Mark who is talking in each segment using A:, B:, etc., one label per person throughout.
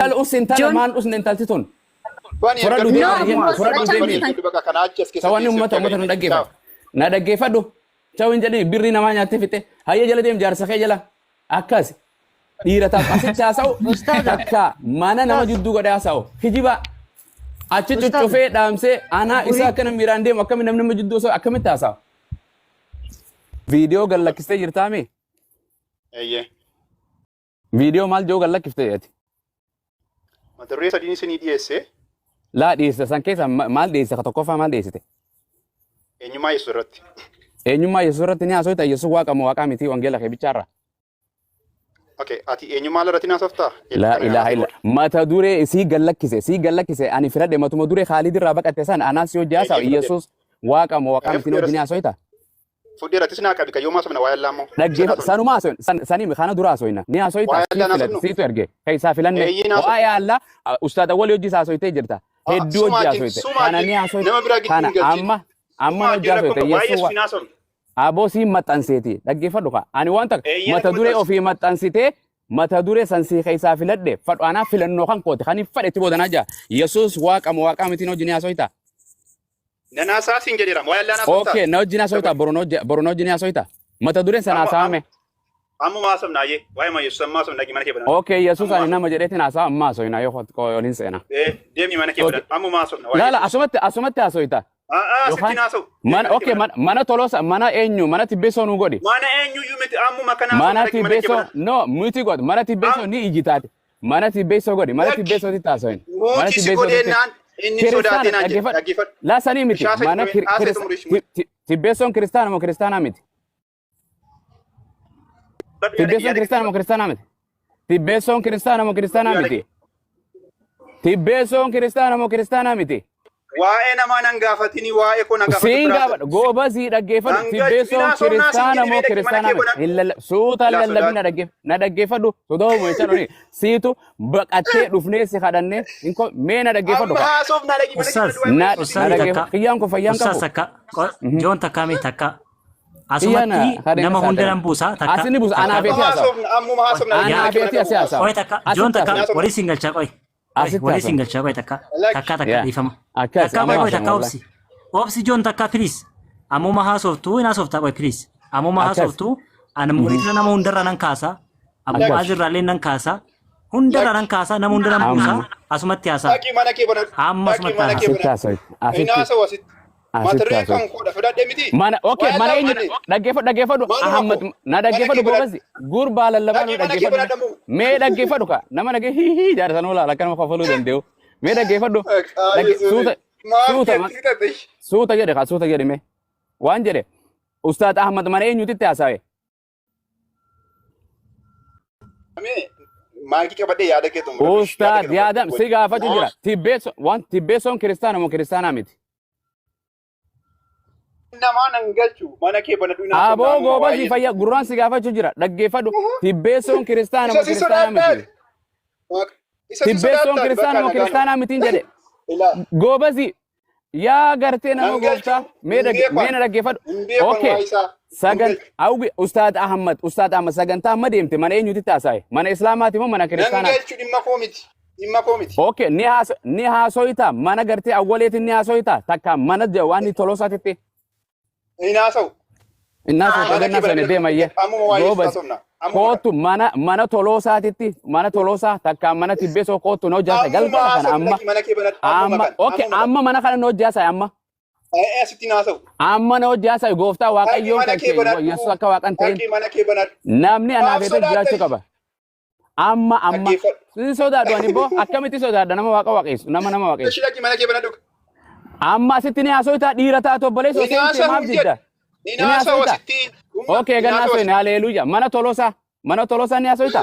A: Intala us intala
B: Joon
A: maal usne intalti tun.
C: Bani
A: Fudhadhu
C: ergadhu
A: deemi
B: No,
A: hayyee
B: ammoo
A: fudhadhu
B: fudhachaa
A: deemi.
B: miti kan
C: ergadhu bakka kanaa achi as keessa
A: Sawanni
C: teessee
A: uummata uummata nu
C: gadi.
A: dhaggeeffatu. Na dhaggeeffadhu. Chaw hin jedhini birrii namaa nyaattee fixe. Hayyee jala deem jaarsa kee jala. Akkas. Dhiira takka asitti haasa'u
D: Ustaaza.
A: takka mana nama
D: Ustaaz.
A: jidduu godhee haasa'u. Kijiba. Achi
D: Ustaaza.
A: cuccufee dhaamsee anaa isaa
D: Burii.
A: akkana miiraan deemu akkamitti namni nama jidduu haasa'u akkamitti haasa'u. Viidiyoo gad lakkistee jirtaami?
C: Eeyyee.
A: Viidiyoo maal jiru gad lakkiftee ati?
C: Mata duree sadiin isinii dhiyeesse
A: Laa dhiyeessite san keessa maal dhiyeessite ka tokkoffaa maal dhiyeessite?
C: eenyummaa Yesuus irratti.
A: Eenyummaa Yesuus irratti ni haasofta. Yesuus waaqa moo waaqaa miti wangeela kee bichaarra.
C: Okay, ati eenyummaa irratti ni haasoftaa?
A: Laa ilaaha illa. Mata duree sii gad lakkise sii gad lakkise ani filadhe matuma duree Khaalid irraa baqatte san anaa si hojii haasa'u
C: Eeyyee, fudhadhe.
A: Yesuus waaqa moo waaqaa
C: Eeyyee,
A: miti ni hojii ni haasofta.
C: Fudheera atis naa qabi kayyoo maasofna waa'ee allaa immoo.
A: Dhaggeeffadhu sanuma haasofna sanii kana dura haasofna ni haasofta
C: Waa'ee
A: sii
C: Allaa
A: filadhe
C: haasofnu?
A: siitu erge keessaa filanne
C: Eeyyee, ni haasofna.
A: waa'ee Allaa ustaad awwal hojii haasofte jirta hedduu hojii haasofte kana ni haasofte
C: Nama biraa gidduu
A: kana
C: hin galchin.
A: amma amma
C: Sumaa
A: hojii
C: jira
A: haasofte
C: kun waa'ee
A: Yesuus
C: Yesuus hin haasofnu.
A: Aboo siin maxxanseeti dhaggeeffadhu kaa ani waan takka
C: Eeyyee,
A: mata duree
C: maxxansi.
A: ofii maxxansitee mata duree san sii keessaa filadhe fadhu anaa filannoo kan kooti kan hin fadhe itti boodanaa jira Yesuus waaqa moo waaqaa mitiin hojii ni haasofta.
C: Nan haasaa siin jedheera. Waa'ee allaa haasoftaa?
A: Okay, na wajjin haasofta boru na wajjin haasofta mata dureen sana haasa'ame.
C: Ammuma haasofna ayyee. Waa'ee ma Yesuus amma haasofna dhaqi mana kee banadhu.
A: Okay, Yesuus ani
C: Ammuma
A: nama jedheetiin haasa'a amma haasofna yoo waliin seena.
C: Eh, deemi mana kee
A: Okay.
C: banadhu. Ammuma haasofna waa'ee
A: Laala
C: Yesuus.
A: asumatti asumatti haasofta.
C: Ah, ah,
A: Yookaan
C: sittiin haasa'u. Deemi
A: mana
C: mana kee
A: okay
C: banadhu.
A: mana tolosa mana eenyu mana tibbeessoo nu godhi.
C: Mana eenyuyyuu miti ammuma kana haasofna
A: Mana
C: dhaqi mana kee
A: tibbeessoo
C: banadhu.
A: no miti godhi mana tibbeessoo ni ijjitaati. Mana tibbeessoo godhi mana
C: Lakki.
A: tibbeessootti haasofna. Mana
C: Mootii si
A: tibbeessootti
C: godheennaan inni
A: kiristaana
C: sodaatee naan jedhe.
A: dhaggeeffadhu.
C: Dhaggeeffadhu.
A: Laa sanii miti
C: Bishaan
A: mana
C: haasee xumuri.
A: tibbeessoon kiristaana moo kiristaanaa miti? Tibbeessoon kiristaana moo kiristaanaa miti? Tibbeessoon kiristaana moo kiristaanaa miti? Tibbeessoon kiristaana moo kiristaanaa miti?
C: Waa'ee namaa nan gaafatini waa'ee koo nan gaafatu
A: Siin
C: biraa.
A: gaafadha goobazii dhaggeeffadhu
C: Hanga
A: tibbeessoon
C: ilaa somnaa siin
A: kiristaana
C: jedhe
A: moo
C: dhaqi mana
A: kiristaanaa
C: kee
A: miti?
C: banadhu.
A: Hin lalla suuta
C: Ilaa
A: lallabin
C: sodaadhu.
A: na dhaggeef na dhaggeeffadhu sodaa jecha dhoni siitu baqattee dhufnee si kadhannee hin ko mee na dhaggeeffadhu
C: Amma
A: kaa
C: haasofnaa dhaqi mana kee
E: Ustaaz,
C: banadhu waa'ee
A: na
C: Yesuus.
A: na
E: Ustaaz
A: dhaggeeffadhu
E: takka.
A: kiyyaan kun fayyaan
E: Ustaaz
A: qabu.
E: takka. Joon takka mee takka.
A: Kiyyaan
E: Asumatti
A: kadheen
E: nama hunda
A: saaxilan.
E: nan buusa takka.
A: Asini buusa
E: Takka.
A: anaa feetii
C: Amma
A: haasa'u.
C: haasofna ammuma haasofna dhaqi
A: Anaa
C: mana kee
A: feetii
C: banadhu.
A: asii haasa'u.
E: Qoy takka. Joon
A: Asitti
E: takka.
A: haasa'u.
E: Walii siin galchaa qoy. Qoy
A: Asitti
E: walii siin
A: haasa'u.
E: galchaa qoy takka.
C: Lakki.
E: Takka takka
A: Yaa.
E: dhiifama.
A: Akkas
E: Takka
A: amma
E: qoy qoy
A: haasa'u
E: takka
A: wallahi.
E: obsi. Obsi Joon takka please. Ammuma haasoftuu hin haasoftaa qoy please. Ammuma
A: Akkas.
E: haasoftuu ani monitora nama hundarraa nan kaasa. Abu
A: Akkas.
E: Mu'aaz irraallee nan kaasa. Hundarraa nan kaasa nama hunda nan buusa.
A: Amma
E: Asumatti haasaa.
C: Dhaqi mana kee banadhu.
E: Amma
C: Dhaqi
E: asumatti
C: mana kee
E: haasaa.
A: asitti
C: banadhu.
A: haasa'u.
C: Hin
A: Asitti
C: haasa'u asitti. Mata
A: asitti
C: duree
A: haasa'u.
C: kan koodha fudhadhe miti.
A: Mana okay
C: Waa'ee
A: mana
C: allaa
A: eenyu
C: malee.
A: dhaggeeffadhu dhaggeeffadhu
C: Manuma
A: Ahmad
C: koo.
A: na
C: Mana
A: dhaggeeffadhu
C: kee banadhu.
A: goobasi gurbaa lallabaa nu
C: Dhaqi mana kee
A: dhaggeeffadhu
C: banadhu ammoo.
A: mee dhaggeeffadhu ka nama dhagge hii hii jaarsan oolaa akkanuma kofaluu danda'u mee dhaggeeffadhu
C: Maqaa
A: dhagge
C: Yesuusi.
A: suuta
C: Maaf
A: suuta
C: keetti fixate.
A: suuta jedhe ka suuta jedhe mee waan jedhe Ustaad Ahmad mana eenyutitti haasa'e
C: Mee maayikii qabadhee yaada kee xumura. Yaada
A: Ustaad
C: kee
A: yaadam
C: xumura.
A: si gaafatu jira tibbeessoon waan tibbeessoon kiristaana moo kiristaanaa miti
C: Namaa nan galchu mana kee banadhu hin haasofna
A: Aboo
C: ammuma waa'ee
A: goobasii
C: Yesuus.
A: fayya gurraan si gaafachuu jira dhaggeeffadhu tibbeessoon kiristaana
C: Isa
A: moo
C: si
A: kiristaanaa
C: sodaattaa?
A: miti
C: Isa si
A: tibbeessoon
C: sodaattaa?
A: kiristaana
C: Bakka
A: moo
C: nagaa
A: kiristaanaa mitiin jedhe
C: Ilaa.
A: goobasi yaa gartee nama
C: Nan galchu.
A: gooftaa mee
C: Hin
A: dhagge- mee
C: beekan.
A: na dhaggeeffadhu
C: Hin beekan
A: okay
C: waa isaa. Hin
A: sagan
C: galchu.
A: awwi ustaad ahmad ustaad ahmad sagantaa amma deemte mana eenyuti haasa'e mana islaamaati moo mana
C: Nan
A: kiristaanaati
C: galchu dhimma koo miti. Dhimma koo miti.
A: okay ni haasa ni haasoyta mana gartee awwaleetiin ni haasoyta takka mana waan tolosaatitti
C: Hin haasa'u.
A: Innaa soota
C: Mana kee
A: gannaa sani
C: banadhu.
A: deemayye
C: Ammuma waa'ee Yesuus
A: goobas
C: haasofna. Ammuma
A: kootu mana mana toloosaatitti mana toloosaa takka mana tibbeesoo kootu na hojjaasa
C: Ammuma
A: galgala kana
C: haasofna
A: amma
C: dhaqi mana kee banadhu. Ammuma
A: amma
C: kana.
A: okay
C: Ammuma kana.
A: amma mana kana na hojjaasa amma
C: Eh, asitti hin haasa'u.
A: amma na hojjaasa gooftaa
C: Dhaqi
A: waaqayyoon
C: mana
A: kan
C: kee
A: kee
C: banadhu.
A: yesus akka waaqan ta'in
C: Dhaqi mana kee banadhu.
A: namni
C: Maaf
A: anaaf eessa jiraachuu
C: sodaatta?
A: qaba amma amma
C: Dhaggeeffadhu.
A: si sodaadhu ani boo akkamitti sodaadha nama waaqa waaqessu nama nama waaqessu
C: Ishi dhaqi mana kee banadhu.
A: amma asitti ni haasoyta dhiira taatu obboleessa
C: Hin
A: osoo hin
C: haasa'u
A: maaf
C: jedhe.
A: didda
C: Hin
A: ni
C: haasa'u
A: haasoyta
C: asitti.
A: okay
C: Hin
A: gannaa
C: haasa'u
A: soyne
C: asitti.
A: haleluuya mana tolosaa mana tolosaa ni haasoyta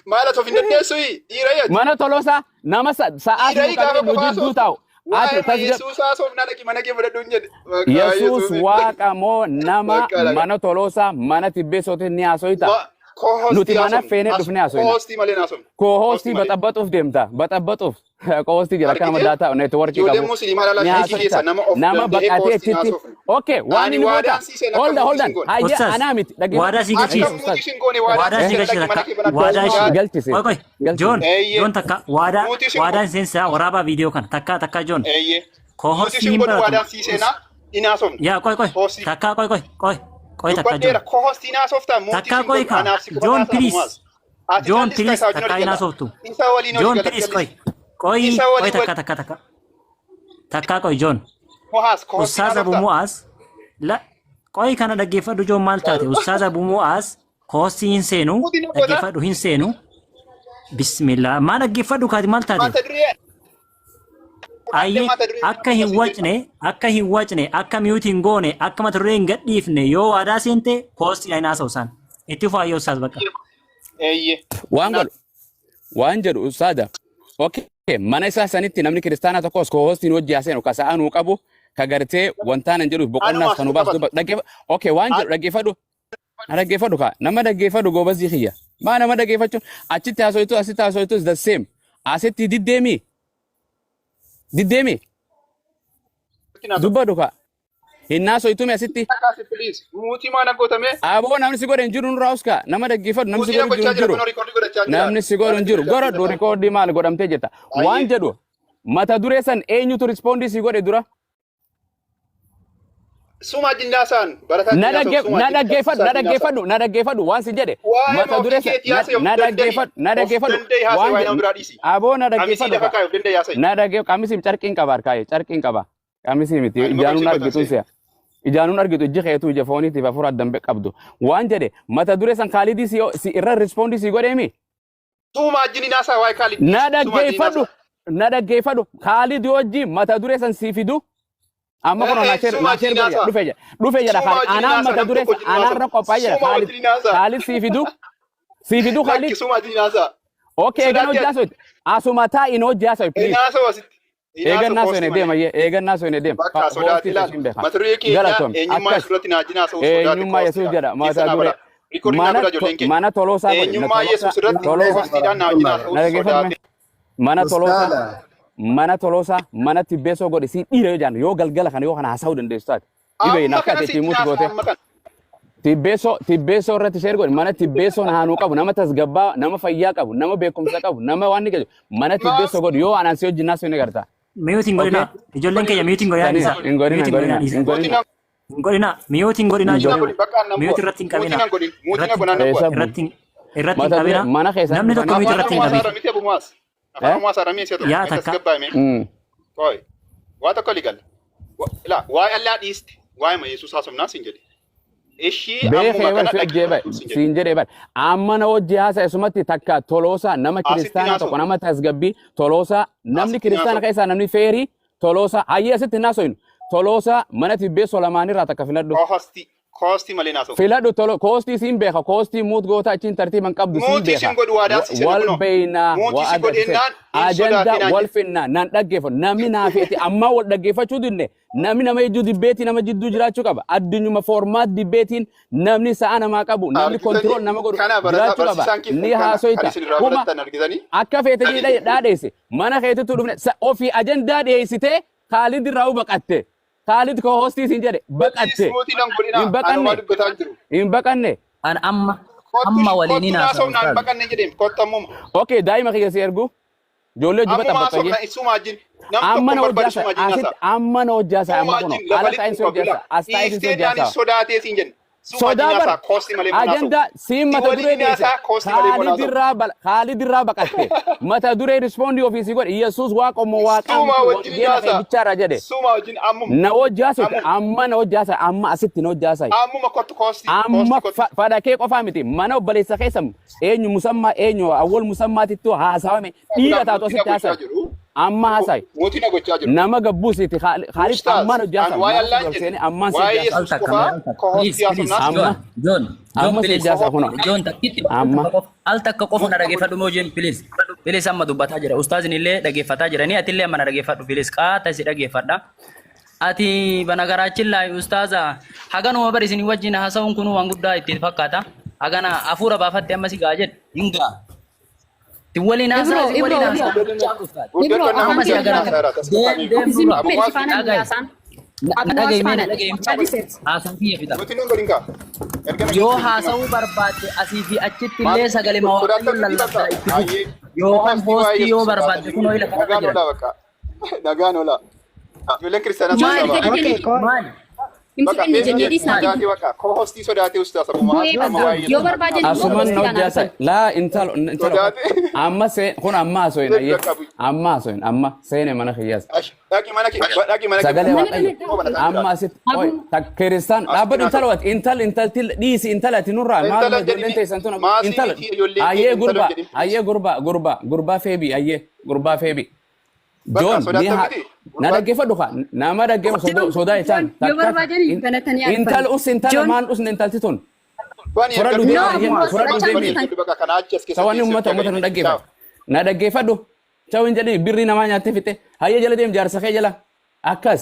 C: Maal ati of hin dandeessu dhiira yaati.
A: mana tolosaa nama sa'aas
C: Dhiira
A: nu
C: gaafa
A: qabee nu
C: qofa
A: jidduu
C: haasoftu.
A: taa'u ati
C: Waa'ee
A: tasgab
C: Yesuus haasofnaa dhaqi mana kee banadhu hin jedhe. Maqaa
A: Yesuus
C: Yesuusiin.
A: waaqa moo nama
C: Maqaa dhaqa.
A: mana tolosaa mana tibbeessootiin ni haasoyta.
C: Co-hostii
A: Nuti mana
C: haasofna.
A: feenee dhufnee haasofna.
C: Co-hostii malee haasofna.
A: Co-hostii
C: malee.
A: Baxabbaxuuf deemta. Baxabbaxuuf. Co-hostii jira akka nama
C: Argitee?
A: daataa networkii
C: Ijoolleen
A: qabu.
C: musliimaa laalaa
A: Ni
C: sheekii
A: haasofta.
C: keessa nama of
A: Nama
C: danda'ee
A: baqatee
C: co-hostiin
A: achitti.
C: haasofna.
A: Okay, waan
C: Ani
A: inni goota.
C: waadaan sii seenaa
A: Hold
C: akka
A: on, hold on.
C: muutii sin goone.
A: Hayya
E: Ustaz,
A: anaa miti.
E: waadaa sii
C: Akka
E: galchiisa.
C: muutii sin goone waadaan
E: Waadaa
C: sii
E: sii
C: seenaa
E: galchiisa
C: mana
E: takka.
C: kee banadhu.
E: Waadaa ishii.
A: Galchise.
E: Qoy qoy.
A: Galchise.
E: Joon,
C: Eeyyee.
E: Joon takka waadaa
C: Muutii sin
E: waadaan seensaa waraabaa viidiyoo kana takka takka Joon.
C: Eeyyee. Muutii
E: Co-hostii
C: sin
E: hin
C: godhu
E: baratu.
C: waadaan sii seenaa hin haasofna.
E: Yaa qoy qoy.
C: Hostii.
E: Takka qoy qoy qoy. Qoy takka Joon.
C: Dubbadheera co-hostiin haasoftaa muutii
E: Takka
C: sin
E: qoy
C: godhu
E: kaa.
C: anaaf si qofa
E: Joon
C: haasaa
E: please.
C: Muwaaz. Ati
E: Joon
C: callista
E: please
C: isaa wajjin
E: takka
C: olii
E: hin
C: gala.
E: haasoftu.
C: Isa waliin olii
E: Joon
C: gala
E: please qoy.
C: callista.
E: Qoy
C: Isa
E: qoy
C: waliin
E: takka takka takka. Takka qoy Joon.
C: Muhaas co-hostiin
E: Ustaaz Abu
C: haasoftaa.
E: Mu'aaz la qoy kana dhaggeeffadhu Joon maal taate? Ustaaz Abu Mu'aaz co-hostii hin seenu
C: Muutiin na godha.
E: dhaggeeffadhu hin seenu. Bismillah. Maa dhaggeeffadhu kaati maal taate?
C: Mata duree
E: Ayyee
C: mata duree
E: akka hin wacne, akka hin wacne, akka mute hin goone, akka mata duree hin gadhiifne yoo waadaa seente co-hostii hin haasa'u isaan. Itti faayyoo Ustaaz bakka.
C: Eeyyee.
A: Waan godhu. Waan jedhu ustaada. Okay, mana isaa sanitti namni kiristaanaa tokkos co-hostiin hojii haasa'e ka sa'aa nuu qabu ka gartee wantaan hin jedhu boqonnaas
C: Anuma
A: kan nu baasu
C: qabata.
A: dubbatu. Okay, waan jedhu dhaggeeffadhu. Na dhaggeeffadhu kaa. Nama dhaggeeffadhu goobazii kiyya. Maa nama dhaggeeffachuun achitti haasoitu asitti haasoitu is the same. Asitti diddeemi. Diddeemi. Dubbadhu kaa. Hin haasoitume asitti.
C: Akkaasi please. Muutii maana gootame.
A: Aboo namni si godhe hin jiru nurraa uskaa. Nama dhaggeeffadhu namni si
C: Muutii na
A: godhe
C: gochaa
A: hin
C: jira
A: jiru.
C: kunoo rikoordii godhachaa jira.
A: Namni si godhu hin jiru. Godhadhu rikoordii maal godhamtee jetta. Waan jedhu mata duree san eenyutu respondii si godhe dura?
C: Suma jinnaasaan barataa
A: Na
C: jinnaasaan
A: dhaggeeffadhu,
C: suma
A: na dhaggeeffadhu, na
C: jinnaasaan.
A: dhaggeeffadhu, na dhaggeeffadhu waan si jedhe.
C: Waa'ee
A: Mata
C: ofii
A: duree san
C: keetii haasa'e of
A: na
C: danda'i.
A: dhaggeeffadhu, na
C: Of
A: dhaggeeffadhu.
C: danda'i haasa'e
A: Waan
C: waa'ee nama
A: jedhu
C: biraa dhiisi.
A: aboo na
C: Qamisii
A: dhaggeeffadhu
C: lafa
A: kaa.
C: kaa'e of danda'i haasa'e.
A: Na dhaggeeffadhu qamisiin carqiin qaba harkaa'e carqiin qaba. Qamisii miti
C: Ani
A: ijaanuun
C: maqaa
A: argitu
C: ishee
A: si'a. Ijaanuun argitu ijji keetu ija fooniitiif hafuura addan qabdu. Waan jedhe mata duree san Kaalidii si irra respondii si godheemi.
C: Suma jinnaasaa waa'ee Kaalid.
A: Na dhaggeeffadhu, na dhaggeeffadhu. Kaalid wajjin mata duree san sii fidu. Amma kun
C: Eh,
A: naa share
C: suma
A: naa share godhe
C: jinnaasaa.
A: dhufe jedha. Dhufe jedha
C: Suma
A: Kaalid. Anaan
C: jinnaasaa
A: mata
C: nam
A: duree
C: tokko
A: anaan
C: jinnaasaa.
A: irra qophaa'ee jedha
C: Suma
A: Kaalid.
C: jinnaasaa.
A: Kaalid sii fidu. Sii fidu Kaalid.
C: Lakki suma jinnaasaa.
A: Okay, eegan
C: Sodaatti
A: hojii haasa'u. Asuma taa'in hojii haasa'u please.
C: Inaasoo asitti.
A: Eegan naasoo hin deema eegan naasoo hin deema.
C: Bakka sodaatti ilaal. Mata duree keenya
A: Galatoom.
C: eenyummaa
A: Akkas.
C: Yesuus irratti naa jinnaasaa sodaatti
A: Eenyummaa Yesuus jedha mata duree.
C: Rikoordii naa
A: Mana
C: godhaa ijoolleen keenya.
A: mana toloosaa godhe.
C: Eenyummaa Yesuus irratti
A: Toloosaa.
C: co-hostiidhaan naa jinnaasaa
A: Na dhaggeeffadhu
C: sodaate.
A: Mana toloosaa.
B: Ustaada.
A: Mana toloosaa mana tibbeessoo godhe si dhiira yoo jaan yoo galgala kana yoo kana haasa'uu dandeessu taate. Dhibee
C: Amma
A: akka
C: kana
A: ati
C: si
A: itti himuutti
C: jinnaasaa
A: goote.
C: amma kana.
A: Tibbeessoo tibbeessoo irratti share godhe mana tibbeessoo haanuu qabu nama tasgabbaa nama fayyaa qabu nama beekumsa qabu nama waan ni qabu mana tibbeessoo godhu yoo anaan si wajjin naasuu ni garta.
E: Mute hin godhinaa. Ijoolleen keenya mute hin godhinaa
A: Sanii
E: dhiisaa.
A: hin godhina
E: Mute
A: hin godhina
E: hin godhinaa dhiisaa.
A: hin godhina.
E: Hin godhinaa. Mute hin godhinaa
A: Hin
E: Joon.
A: godhina.
C: Bakka annan
E: Mute
C: bu'a.
E: irratti hin
C: Muutii
E: qabinaa.
C: nan godhin. Muutii nan
E: Irratti
C: godhan nan
A: Eessa
C: bu'a.
A: bu?
E: irratti hin
A: Mata duree
E: qabinaa.
A: mana keessa
E: Namni tokko
A: dhufanii.
E: mute
C: Afaan
E: irratti hin
C: Oromoo
E: qabin.
C: haasa'aa miti Abu Muwaas. Afaan
A: Eh?
C: Oromoo haasa'aa miti
E: Yaa
C: si'a
E: takka.
C: tasgabbaa'ime. Qoy. Waa tokko ligala. Ilaa waa'ee Allaa dhiiste. Waa'ee ma Yesuus haasofnaa siin jedhe. Ishii ammuma
A: Beekee
C: kana
A: bar si hojjee bar
C: dhaggeeffadhu siin jedhe.
A: siin jedhee bar amma na hojii haasa'e sumatti takka toloosaa nama
C: Asitti
A: kiristaana
C: naasoo.
A: tokko nama tasgabbii toloosaa namni
C: Asitti
A: kiristaana
C: naasoo.
A: keessaa namni feerii toloosaa hayyee asitti naasoyinu toloosaa mana tibbeessoo lamaanirraa takka filadhu.
C: Co-hostii. Co-hostii malee naasoo.
A: Filadhu tolo koostii siin beeka koostii muut goota achiin tartiiban qabdu siin
C: Muutii
A: beeka.
C: siin godhu waadaa si
A: Wal
C: kunoo.
A: beeynaa
C: Muutii si godhennaan hin
A: ajandaa
C: sodaatinaa
A: wal
C: jedhe.
A: finnaa nan dhaggeeffadhu namni naafeeti ammaa wal dhaggeeffachuu dinne namni nama jidduu dibbeetii nama jidduu jiraachuu qaba addunyuma formaat dibbeetiin namni sa'a namaa qabu namni
C: Argitanii
A: control nama godhu
C: kana barataa
A: jiraachuu qaba
C: barsiisaan keessan
A: ni
C: kana kan
A: haasoyta
C: isin irraa
A: kuma
C: barattan argitanii.
A: akka feete jedhee dhaadheesse mana keetitti dhufne ofii ajandaa dhiyeessitee Kaalid irraa baqatte Kaalid co-hostii siin jedhe baqatte
C: Muutii nan godhinaa
A: hin baqanne
C: anumaa dubbataa jiru.
A: hin baqanne.
D: An amma
C: Kottu
D: amma waliin
C: kottu
D: hin haasa'u
C: naasofnaan
D: ustaaz.
C: baqanne jedheem kottu ammuma.
A: Okay, daa'ima kiyya si ergu. Ijoollee hojii
C: Ammuma
A: baxabbaxayye.
C: haasofna isuma wajjin. Nam
A: Amma
C: tokko
A: na
C: barbaadu
A: hojjaasa.
C: isuma wajjin
A: Asitti
C: haasa'a.
A: amma na hojjaasa.
C: Suma
A: Amma kuno.
C: wajjin lafa
A: Ala taa'in si
C: lixu qabdu
A: hojjaasa. As taa'in si
C: Dhiistee naan
A: hojjaasa.
C: sodaatee siin jenna. Suma wajjin
A: Sodaa bar.
C: haasa'a koostii malee mun haasa'u.
A: Ajandaa siin
C: Si
A: mata duree
C: waliin
A: dhiyeesse.
C: haasa'a koostii malee mun
A: Kaalid
C: haasa'u.
A: irraa Kaalid irraa baqatte. Mata duree rispoondii ofii si godhe. Yesuus waaqa moo waaqaa
C: Suma
A: miti
C: wajjin
A: wangeela kee
C: haasa'a.
A: bichaadha jedhe.
C: Suma wajjin ammuma.
A: Na hojjaasa.
C: Ammuma.
A: Amma na hojjaasa. Amma asitti na hojjaasa.
C: Ammuma kottu koostii.
A: Amma
C: Koostii kottu.
A: fadhakee qofaa miti mana obboleessa keessa eenyu musammaa eenyu awwal musammaatittu haasawame dhiira taatu
C: Mootii na
A: asitti
C: gochaa
A: haasawe
C: jiru.
A: amma haasawe
C: Mootii na gochaa jiru.
A: nama gabbuusiiti Khaalid
C: Ustaaz,
A: ammaan hojjaasa
C: an waa'ee
A: mana
C: Allaa
A: ol
C: hin
A: seenee
C: jenne.
A: ammaan si
C: Waa'ee
A: hojjaasa
D: Al
C: Yesuus
D: takka
C: qofaa
D: al takka.
C: co-hostii
D: Please please
C: haasofnaa
A: amma
D: John John John
A: amma si
D: please
A: hojjaasa kuno
D: John takkitti al
A: amma
D: takka qofa al takka qofa na dhaggeeffadhu moo John please please amma dubbataa jira ustaazni illee dhaggeeffataa jiranii ati illee amma na dhaggeeffadhu please qaata si dhaggeeffadha. Ati bana garaachin laayi ustaaza haganuma bar isin wajjin haasa'uun kun waan guddaa itti fakkaata. Hagana hafuura baafatte amma si gaa jedhu hin gaa. Si waliin haasaa
B: Ibro,
D: si waliin
B: Ibro,
D: haasaa.
B: Ibro. Ibro,
C: Guddattoon
B: afaan
C: nama
D: si
B: keenya
D: agara.
C: haasaa
D: Deem deem
B: Ati zim
D: nurraa.
B: fedhi faana
D: Dhagahi.
B: haasaan.
D: Na
B: Ati
D: dhagahi mee na
B: faana
D: dhagahi.
B: calliseet.
D: Haasaan kiyya fixa.
C: Nuti nun godhin kaa. Erga na
D: Yoo
C: keessatti
D: haasa'uu barbaadde asii fi achitti illee sagalee
C: Sodaattan
D: waaqayyoon
C: miti
D: lallabdaa
C: bakka.
D: itti fufi.
C: Ayyee.
D: Yookaan
C: Hoostii waa'ee
D: hoostii yoo
C: Yesuus
D: barbaadde kunoo ila kanarra
C: Nagaan
D: jira.
C: oolaa bakka. Nagaan oolaa. Ijoolleen kiristaanaa
B: Maal
C: sassaabaa.
B: erga
F: Okay,
B: jedhanii
F: koo.
D: Maali?
B: hin
C: Bakka
B: fudhanne jennee
C: feesbuukii
B: dhiisnaa
C: sodaatee bakka. Koo-hostii sodaatee ustaas abuma
B: Bu'ee
C: amma
B: bakka.
C: waa'ee
B: Yoo
C: Yesuus.
B: barbaadan immoo
A: Asuman na
B: hoostii kanaa
A: hojjaasa.
B: dhufan.
A: Laa intalo intalo.
C: Sodaatee.
A: Amma see kun amma haasoo ayyee. Amma haasoo amma seene mana kiyyaas.
C: Ash, dhaqi mana kee, dhaqi mana kee.
A: Sagalee
B: Mana
A: waaqayyo.
B: kana
C: Koo banataa
A: Amma
C: jira.
A: asitti oi tak kiristaan dhaabbadhu intala wati intal intalti dhiisi intala ati nurraa
C: Intala
A: maaluma
C: jedhini,
A: ijoolleen teessan tun
C: maasii
A: intala
C: miti ijoolleen kee
A: ayyee
C: intala
A: gurbaa
C: jedhini.
A: ayyee gurbaa gurbaa gurbaa feebii ayyee gurbaa feebii.
C: Bakka
A: Joon ni
C: sodaattan
A: haa
C: miti.
A: na dhaggeeffadhu kaa nama dhaggeeffadhu sodaa jechaan
B: Yoo barbaadan banatanii
A: intala
B: arfan.
A: us intala
B: Joon
A: maal usne intalti tun
C: Bani
A: Fudhadhu
C: erga
A: deemi
B: No,
A: ayyee
B: ammoo
A: fudhadhu
B: sodaachaa
A: deemi.
B: jirtan.
C: bakka kana achi as keessa
A: Sawanni
C: teessee
A: uummata uummata nu
C: dhaggeeffadhu.
A: dhaggeeffatu. Na dhaggeeffadhu. Chaw hin jedhini birrii namaa nyaattee fixe. Hayyee jala deem jaarsa kee jala. Akkas.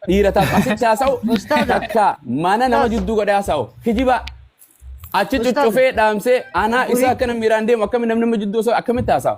A: Dhiira taatu asitti haasa'u takka mana nama jidduu godhee haasa'u. Kijiba. Achi
F: Ustaaza.
A: cuccufee dhaamsee anaa isaa akkana miiraan deemu akkami namni nama jidduu haasa'u akkamitti haasa'u.